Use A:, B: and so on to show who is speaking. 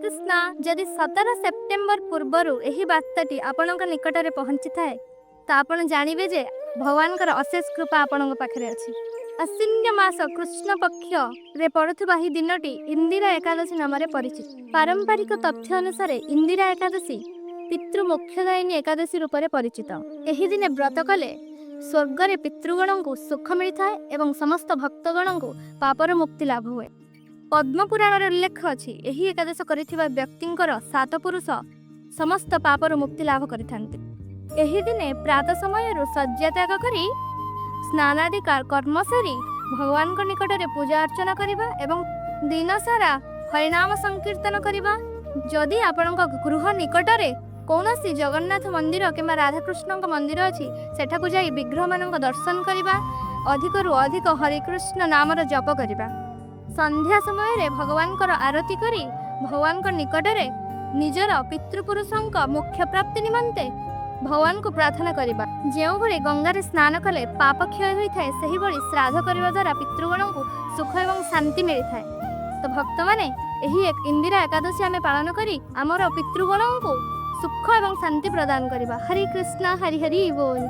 A: କୃଷ୍ଣ। ଯଦି 17 ସେପ୍ଟେମ୍ବର ପୂର୍ବରୁ ଏହି ବାର୍ତ୍ତାଟି ଆପଣଙ୍କ ନିକଟରେ ପହଞ୍ଚିଥାଏ, ତ ଆପଣ ଜାଣିବେ ଯେ ଭଗବାନଙ୍କର ଅଶେଷ କୃପା ଆପଣଙ୍କ ପାଖରେ ଅଛି। ଆଶ୍ୱିନ ମାସ କୃଷ୍ଣ ପକ୍ଷରେ ପଡୁଥିବା ଏହି ଦିନଟି ଇନ୍ଦିରା ଏକାଦଶୀ ନାମରେ ପରିଚିତ। ପାରମ୍ପରିକ ତଥ୍ୟ ଅନୁସାରେ ଇନ୍ଦିରା ଏକାଦଶୀ ପିତୃ ମୋକ୍ଷଦାୟିନୀ ଏକାଦଶୀ ରୂପରେ ପରିଚିତ। ଏହି ଦିନେ ବ୍ରତ କଲେ ସ୍ୱର୍ଗରେ ପିତୃଗଣଙ୍କୁ ସୁଖ ମିଳିଥାଏ ଏବଂ ସମସ୍ତ ଭକ୍ତଗଣଙ୍କୁ ପାପର ମୁକ୍ତି ଲାଭ ହୁଏ। ପଦ୍ମପୁରାଣରେ ଉଲ୍ଲେଖ ଅଛି, ଏହି ଏକାଦଶ କରିଥିବା ବ୍ୟକ୍ତିଙ୍କର ସାତ ପୁରୁଷ ସମସ୍ତ ପାପରୁ ମୁକ୍ତି ଲାଭ କରିଥାନ୍ତି। ଏହି ଦିନେ ପ୍ରାତଃ ସମୟରୁ ଶଯ୍ୟା ତ୍ୟାଗ କରି ସ୍ନାନାଦି କର୍ମ ସାରି ଭଗବାନଙ୍କ ନିକଟରେ ପୂଜା ଅର୍ଚ୍ଚନା କରିବା ଏବଂ ଦିନସାରା ହରିନାମ ସଂକୀର୍ତ୍ତନ କରିବା। ଯଦି ଆପଣଙ୍କ ଗୃହ ନିକଟରେ କୌଣସି ଜଗନ୍ନାଥ ମନ୍ଦିର କିମ୍ବା ରାଧାକୃଷ୍ଣଙ୍କ ମନ୍ଦିର ଅଛି, ସେଠାକୁ ଯାଇ ବିଗ୍ରହମାନଙ୍କ ଦର୍ଶନ କରିବା, ଅଧିକରୁ ଅଧିକ ହରେକୃଷ୍ଣ ନାମର ଜପ କରିବା। ସନ୍ଧ୍ୟା ସମୟରେ ଭଗବାନଙ୍କର ଆରତି କରି ଭଗବାନଙ୍କ ନିକଟରେ ନିଜର ପିତୃପୁରୁଷଙ୍କ ମୋକ୍ଷ ପ୍ରାପ୍ତି ନିମନ୍ତେ ଭଗବାନଙ୍କୁ ପ୍ରାର୍ଥନା କରିବା। ଯେଉଁଭଳି ଗଙ୍ଗାରେ ସ୍ନାନ କଲେ ପାପ କ୍ଷୟ ହୋଇଥାଏ, ସେହିଭଳି ଶ୍ରାଦ୍ଧ କରିବା ଦ୍ୱାରା ପିତୃଗଣଙ୍କୁ ସୁଖ ଏବଂ ଶାନ୍ତି ମିଳିଥାଏ। ତ ଭକ୍ତମାନେ, ଏହି ଇନ୍ଦିରା ଏକାଦଶୀ ଆମେ ପାଳନ କରି ଆମର ପିତୃଗଣଙ୍କୁ ସୁଖ ଏବଂ ଶାନ୍ତି ପ୍ରଦାନ କରିବା। ହରେ କୃଷ୍ଣ, ହରି ହରି ବୋଲ।